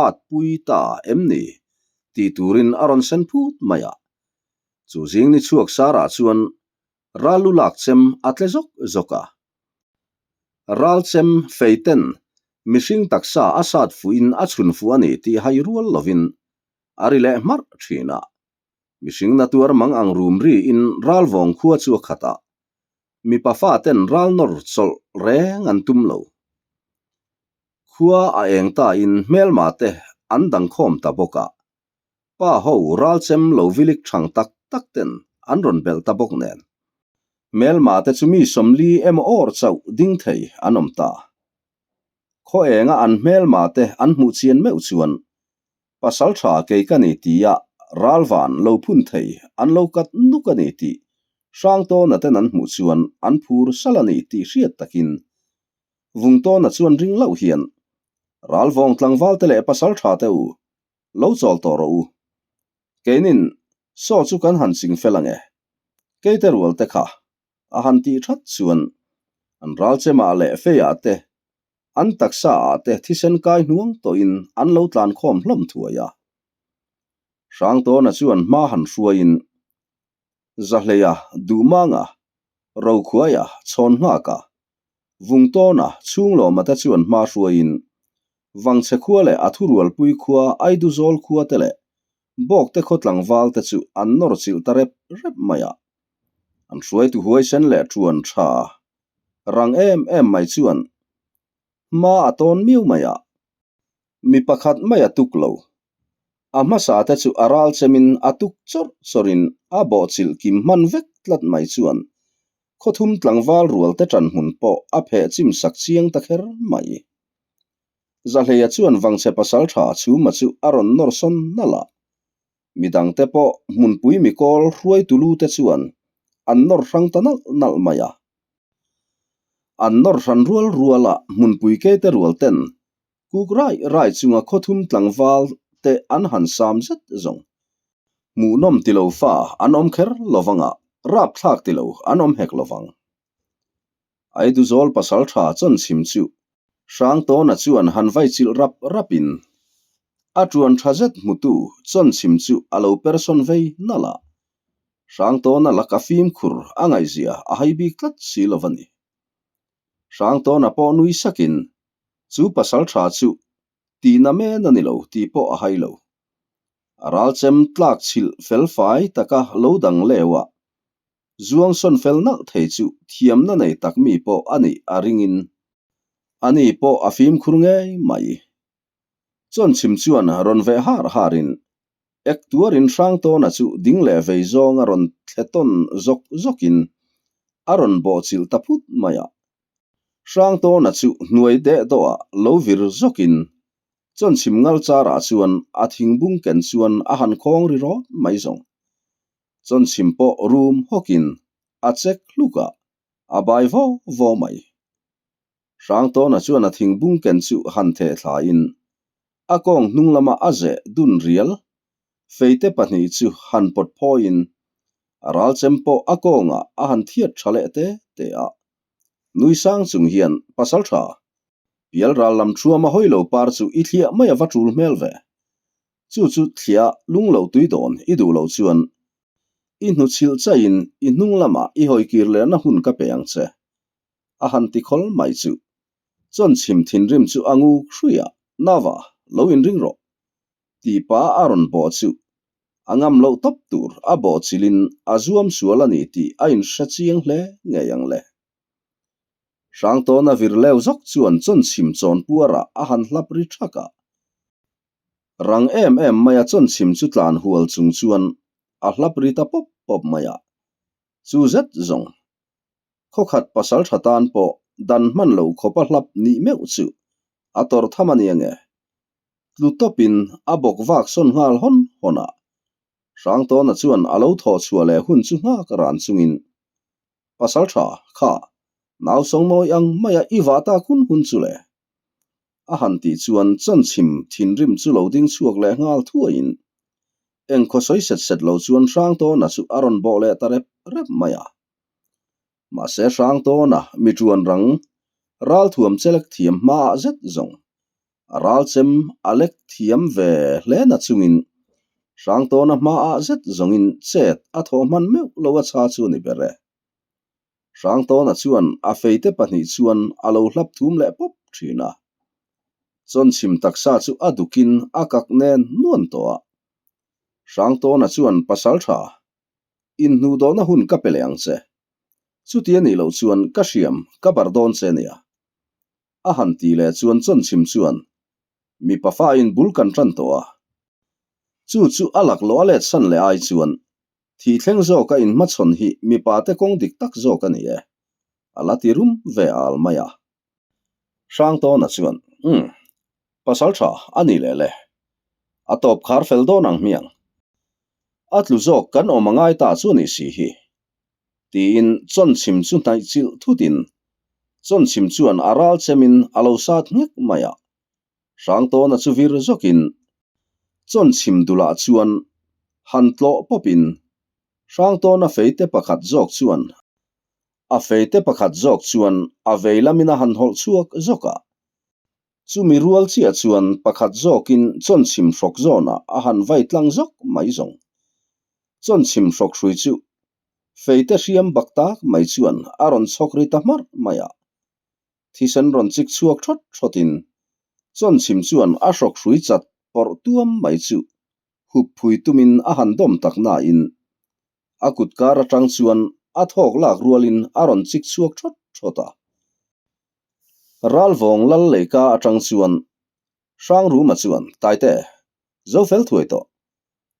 at pui ta em ni tih turin a rawn sen phut mai a. Chu zing ni chhuak sarah chuan ral lu lak chem a tle zawk zawk a. Ral chem fei ten mihring taksa a sat fuhin a chhun fuh a ni tih hai rual lovin a ri leh hmarh thin a. Mihring na tuar mang ang rum riin ralvawng khua chu a khat a, mipa fa ten ral nawr chawlh reng an tum lo. Khua a eng ta in hmelma te an dang khawm ta bawk a, pa ho ral chem lo vilik thang tak tak ten an rawn belh ta bawk nen. Hmelma te chu mi 40 emaw awr chauh ding thei an awm ta. Khaw enga an hmelma te an hmuh chian meuh chuan Pasal tha kei ka ni tia ralvan lo phun thei an lo kat nuk a ni tih Hrangtawna ten an hmuh chuan an phur sal a ni tih hriat takin Vungtawna chuan ring loh hian Ralvawng tlangval te leh pasal tha te u lo chawl tawh rawh u. Keinin. Saw chu kan han ching fel ang e. Keite rual te kha a han tih that chuan an ralchemah leh feiah te an taksa ah te thisen kai hnuang tawhin an lo tlan khawm hlawm thuai a. Hrangtawna chuan hma han hruaiin Zahleia, Duhmanga, Rokhuaia, Chhawnngaka, Vungtawna, Chhunglawma te chuan hma hruaiin Vangchhe khua leh a thurualpui khua Aiduzawl khua te leh Bawkte khaw tlangval te chu an nawr chilh ta rep rep mai a. An hruaitu huaisen leh ṭuan ṭha rang em em mai chuan hma a tawn miau mai a. Mi pakhat mai a tuk lo. A hmasa te chu a ral chemin a tuk chawrh chawrhin a bawhchilh kim hman vek tlat mai chuan khawthum tlangval rual te ṭan hmun pawh a pheh chim sak chiang ta kher mai. Zahleia chuan vangchhe pasal ṭha chhuma chu a rawn nawr sawn nalh a. Midang te pawh hmunpui mikawl hruaitu lu te chuan an nawr hrang ta nalh nalh mai a. An nawr hran rual rual a hmunpui keite rual ten kuk rai rai chunga khawthum tlangval te an han sam zet zawng. Hmuhnawm ti lo fa an awm kher lovang a, rapthlak ti lo an awm hek lovang. Aiduzawl pasal tha chawnchhim chu Hrangtawna chuan han vai chilh rap rapin a tuan tha zet hmutu chawnchhim chu a lo person vei nalh a. Hrangtawna laka fimkhur a ngaihzia a hai bik tlat si lo a ni. Hrangtawna pawh nui sakin chu pasal tha chu tihna men a ni lo tih pawh a hai lo. A ralchem tlak chhilh felfai taka lo dang leu a, Zuang sawn fel nalh thei chu thiamna nei tak mi pawh a nih a ringin ani pawh a fimkhur ngei mai. Chawnchhim chuan rawn veh har harin ek tuarin Hrangtawna chu ding leh vei zawnga rawn thle tawn zawk zawkin a rawn bawhchilh ta phut mai a. Hrangtawna chu hnuai deh dawhah lo vir zawkin Chawnchhim ngal charah chuan a thingbung ken chuan a han khawng ri rawt mai zawng. Chawnchhim pawh rum hawkin a chek hluk a, a bai vo vo mai. Hrangtawna chuan a thingbung ken chu han theh thlain a kawng hnung lama a zeh dun rial feite pahnih chu han pawt phawiin a ralchem pawh a kawngah a han thiat tha leh te te a. Nui sang chung hian pasal tha, pial ral lam thuama hawi lo par chu i thliah mai a va tul hmel ve. Chu chu thliah lung lo tui dawn i duh loh chuan i hnuchhilh chaiin i hnung lamah i hawi kir lehna hun ka pe ang che. A han ti khawl mai chu. Chawnchhim thinrim chu a ngu hrui a, Nava, lo inring rawh. Tih pa a rawn bawh chu a ngam loh tawp tur a bawh chilhin a zuam sual a ni tih a inhre chiang hle ngei ang le. Hrangtawna vir leu zawk chuan chawnchhim chawnpuarah a han hlap ri thak a. Rang em em maia chawnchhim chu tlan hual chung chuan a hlap ri ta pawp pawp mai a, chu zet zawng. Khawkhat pasal tha tan pawh dan hman lo khawpa hlap nih meuh chu a tawrh tham a nia nge. Tlu tawpin a bawk vak sawn nghal hawn hawn a, Hrangtawna chuan a lo thawh chhuah leh hun chu nghak ran chungin pasal tha kha nau sawngnawi ang maia i vah tak hun hun chu le. A han tih chuan chawnchhim thinrim chu lo ding chhuak leh nghal thuaiin eng khaw sawi set set lo chuan Hrangtawna chu a rawn bawh leh ta rep rep mai a. Mahse Hrangtawna mi ṭuan rang ralthuam chelek thiam hmaah zet zawng a ralchem a lek thiam ve hle na chungin Hrangtawna hmaah zet zawngin chet a thawh hman meuh lo a chha chu a ni ber e. Hrangtawna chuan a feite pahnih chuan a lo hlap thum leh pawp thin a. Chawnchhim taksa chu a dukin a kak nen nuan tawh a. Hrangtawna chuan pasal tha inhnuh dawhna hun ka pe leh ang che. Chuti a nih loh chuan ka hriam ka bar dawn che nia. A han tih leh chuan chawnchhim chuan mipa fain bul kan tan tawh a. Chu chu a laklawh a let san leh ai chuan Thih thleng zawka inhmachhawn hi mipa te kawng dik tak zawk a ni e, a la ti rum ve al mai a. Hrangtawna chuan, Umm, pasal tha a ni leh le. A tawp khar fel dawn ang hmiang. A tlu zawk kan awm a ngai ta chu a nih si hi. Tiin chawnchhim chu hnaih chilh thutin chawnchhim chuan a ral chemin a lo sat nghek mai a. Hrangtawna chu vir zawkin chawnchhim dulah chuan. Han tlawh pawpin Hrangtawna feite pakhat zawk chuan a feite pakhat zawk chuan a vei lamin a han hawlh chhuak zawk a. Chumi rual chiah chuan pakhat zawkin chawnchhim hrawk zawnah a han vai tlang zawk mai zawng. Chawnchhim hrawk hrui chu feite hriam bak tak mai chuan a rawn chhawk ri ta hmarh mai a. Thisen rawn chik chhuak thawt thawtin chawnchhim chuan a hrawk hrui chat pawrh tuam mai chu hup phui tumin a han dawm tak nain a kut kar atang chuan a thawk lak rualin a rawn chik chhuak thawt thawt a. Ralvawng lal leika atang chuan Hrangruma chuan, Taite, zo fel thuai tawh.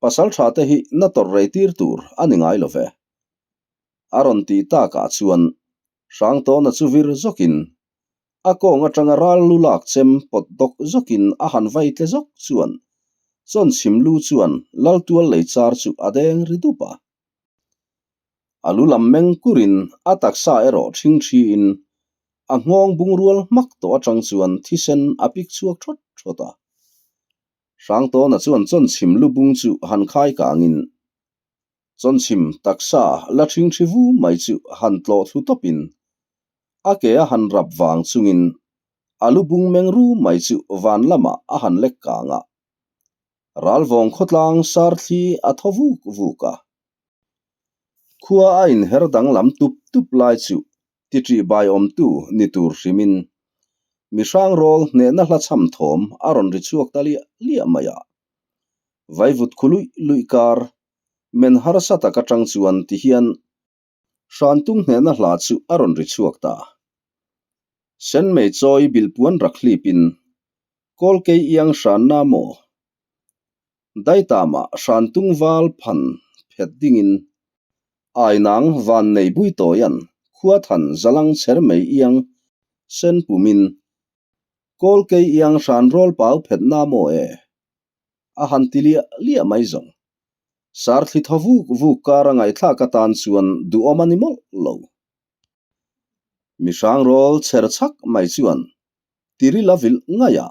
Pasal tha te hi na tawrh rei tir tur a ni ngai lo ve. A rawn tih takah chuan Hrangtawna chu vir zawkin A kawng atanga ral lu lak chem pawt dawk zawkin a han vai tle zawk chuan chawnchhim lu chuan Laltual lei char chu a deng ri dup a. A lu lam meng kurin a taksa erawh ṭhing ṭhiin a nghawng bungrual hmak tawh atang chuan thisen a pik chhuak ṭhawt ṭhawt a. Hrangtawna chuan chawnchhim lu bung chu han khai kangin Chawnchhim taksa la ṭhingṭhi vu mai chu han tlawh thlu tawpin a ke a han rap vang chungin a lu bung meng ru mai chu van lamah a han lek kang a. Ralvawng khawtlang sar thli a thaw vuk vuk a. Khua a inher danglam tup tup lai chu tiṭih bai awmtu ni tur hrimin mihrang rawl hnehna hla chham thawm a rawn ri chhuak ta liah liah mai a. Vaivut khu luih luih kar men harsa tak atang chuan ti hian Hrantung hnehna hla chu a rawn ri chhuak ta. Senmei chawi bilhpuan rak hlipin Kawlkei iang hranna maw? Daitamah Hrantung val phan phet dingin Ainang van nei buitawian Khuathan zalang chermei iang sen pumin Kawlkei iang hran rawl pau phet na maw e? A han ti liah liah mai zawng. Sarthli thaw vuk vuk kar a ngaihthlak atan chuan duhawm a ni mawlh lo. Mihrang rawl chher chhak mai chuan tiril a vilh ngaih a,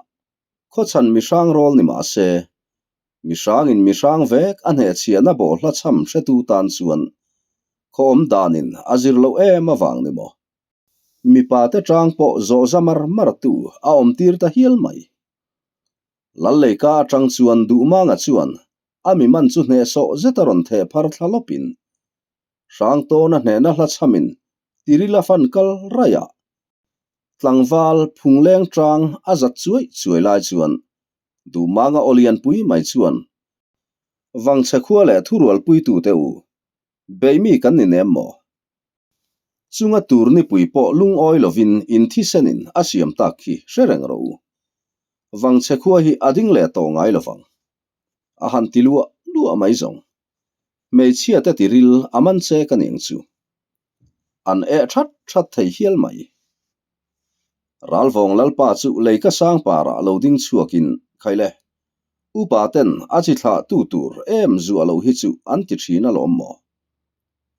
khawchhan mihrang rawl ni mah se, mihrangin mihrang vek a hnehchhiahna bawhhla chham hretu tan chuan khaw awm danin a zir loh em avang ni maw? Mipa te tang pawh zawh za mar mar tu a awm tir ta hial mai. Lalleika atang chuan Duhmanga chuan a mi man chu hnehsawh zet a rawn theh phar thla lawpin Hrangtawna hnehna hla chhamin Tirila fan kal raih a, tlangval phungleng tang a zat chuai chuai lai chuan Duhmanga aw lianpui mai chuan Vangchhe khua leh thurualpuitute u, beimi kan ni nem maw? Chunga tur nipui pawh lungawi lovin in thisenin a siam tak khi hre reng rawh u. Vangchhe khua hi a ding leh tawh ngai lovang. A han ti luah luah mai zawng. Hmeichhia te tiril a man che ka ning chu. An eh that that thei hial mai. Ralvawng Lalpa chu lei ka sang parah lo ding chhuakin, Khaile, upa ten a chi thlah tu tur em zuah loh hi chu an ti thin alawm maw?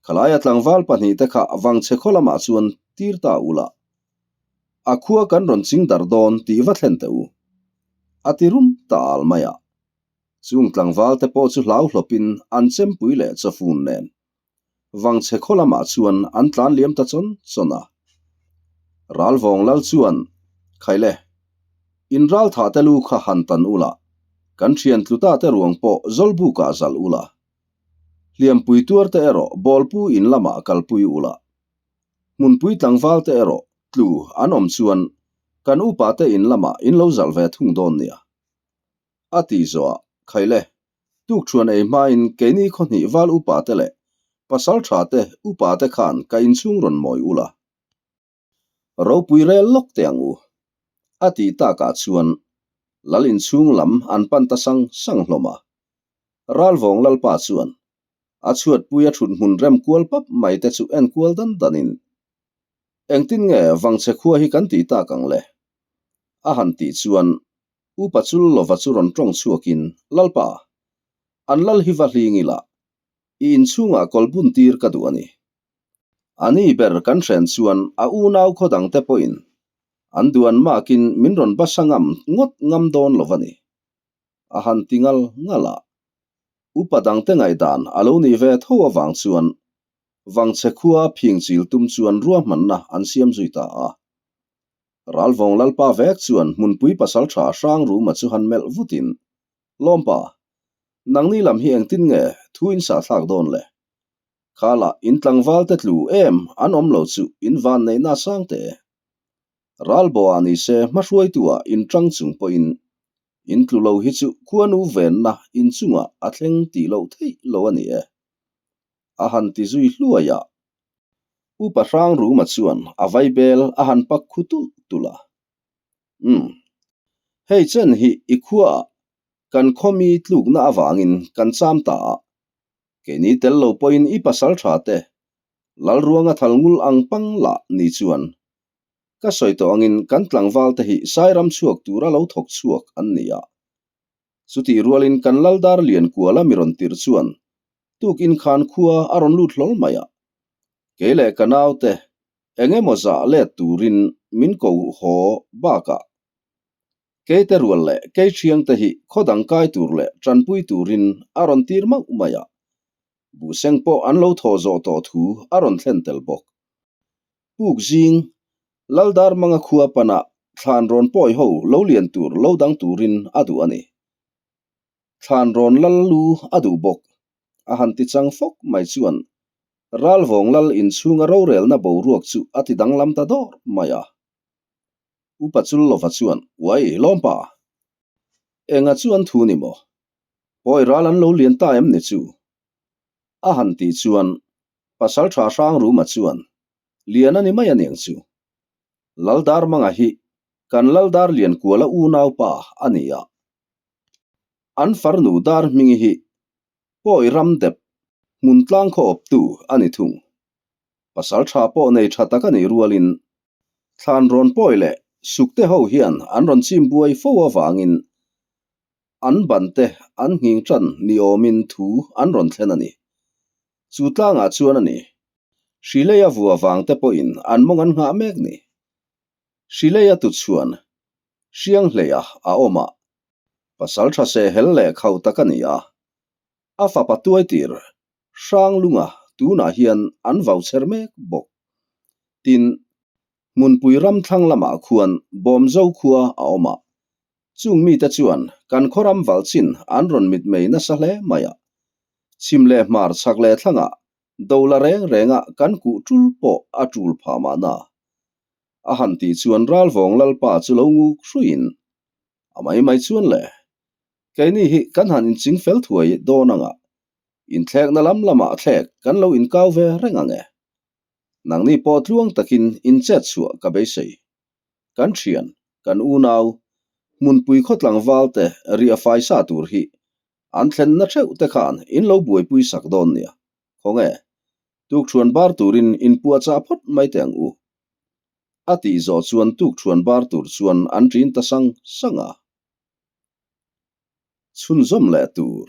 Khalaia tlangval pahnihte kha vangchhe khaw lamah chuan tir ta ula, a khua kan rawn ching darh dawn tih va thlen teh u. A ti rum ta al mai a. Chung tlangvalte pawh chu hlau hlawpin an chempui leh chawfun nen vangchhe khaw lamah chuan an tlan liam ta chawn chawn a. Ralvawng lal chuan, Khaile, in ralthah te lu kha han tan ula, kan thian tluta te ruang pawh zawlbukah zal ula, Hliampui tuarte erawh bawlpu in lamah kalpui ula. Hmunpui tlangvalte erawh tlu an awm chuan kan upate in lamah in lo zalh ve thung dawn nia. A ti zawhah, Khaile, tukthuan ei hmain keini khawhnih val upate leh pasal thate upate khan ka inchhung rawn mawi ula. Ropui rel lawk teh ang u. A tih takah chuan Lal inchhung lam an pan ta sang sang hlawm a. Ralvawng Lalpa chuan a chhuatpui a thut hmun rem kual pap mai te chu en kual dan danin, Engtin nge Vangchhe khua hi kan tih tak ang le? A han tih chuan Upa chul lova chu rawn tawng chhuakin, Lalpa, an lal hi va hling ila, i inchhungah kawl bun tir ka duh a ni. A ni ber kan hren chuan a unau khaw dangte pawhin an duan makin min rawn basa ngam ngawt ngam dawn lo a ni. A han ti ngal ngal a. Upa dangte ngaihdan a lo nih ve tho avang chuan Vangchhe khua phingchil tum chuan ruahmanna an siam zui ta a. Ralvawng Lalpa vek chuan hmunpui pasaltha Hrangruma chu han melh vutin, Lawmpa, nangni lam hi engtin nge thu in sahthlak dawn le? Khalah in tlangval te tlu em an awm lo chu in van neihna sang teh e. Ralbaw-ah ni se hmahruaitu-ah in tang chung pawhin in tlu lo hi chu khuanu venna in chungah a thleng tih loh theih lo a ni e. A han ti zui hluai a. Upa Hrangruma chuan a vaibel a han pak khu tulh tulh a. Umm. Hei chen hi i khuaah kan khawmi tlukna avangin kan cham ta a. Keini tel lo pawhin i pasal tha te Lalruanga thal ngul ang pang lah ni chuan ka sawi tawh angin kan tlangval te hi Sairam chhuak tura lo thawk chhuak an ni a. Chutih rualin kan Laldar Liankuala mi rawn tirh chuan tukin khan khua a rawn lut hlawl mai a. Kei leh ka naute eng emaw zah let turin min ko haw bakah Keite rual leh kei thiangte hi khaw dang kai tur leh tanpui turin a rawn tir mauh mai a. Buhseng pawh an lo thaw zawh tawh thu a rawn thlen tel bawk. Puk zing, Laldar Manga khua panah thlan rawn pawi ho lo lian tur lo dang turin a duh a ni. Thlan rawn lal lu a duh bawk. A han ti chang fawk mai chuan Ralvawng lal inchhunga rorelna boruak chu a ti danglam ta dawr mai a. Upa Chullova chuan, Uai, lawmpa! Enga chu an thu ni maw? Pawi ral an lo lian ta em ni chu? A han tih chuan Pasal tha Hrangruma chuan, Lian a ni mai aniang chu. Laldarmanga hi kan Laldar Liankuala unaupa a ni a. An farnu dar hmingi hi Pawi ram dep hmun tlang khaw awptu a ni thung. Pasal tha pawh nei tha tak a nih rualin thlan rawn pawi leh sukte ho hian an rawn chim buai fo avangin an ban te an nghing tan ni awmin thu an rawn thlen a ni. Chu tlangah chuan a ni. Hrileia vua vang te pawhin an mawng an nghah mek ni. Hrileia tuchhuan Hrianghleia a awm a, pasal tha se hel leh khauh tak a ni a. A fapa tuaitir Hranglunga tunah hian an vau chher mek bawk. Tin, hmunpui ram thlang lamah khuan Bawmzo khua a awm a, chung mite chuan kan khaw ram valchin an rawn mitmei nasa hle mai a. Chhim leh hmar chhak leh thlangah dola reng renga kan kuh tul pawh a tul phah mahna. A han tih chuan Ralvawng Lalpa chu lo nguk hruiin a mai mai chuan le, keini hi kan han inching fel thuai dawn anga inthlekna lam lamah thlek kan lo inkau ve reng ang e. Nangni pawh tluang takin inchet chhuah ka beisei. Kan thian, kan unau, hmunpui khaw tlangval te riah fai sa tur hi an thlenna theuh te khan in lo buaipui sak dawn nia. Khawnge, tukṭhuan bar turin inpuahchah phawt mai teh ang u. A tih zawh chuan tukṭhuan bar tur chuan an ṭin ta sang sang a. Chhunzawm leh tur.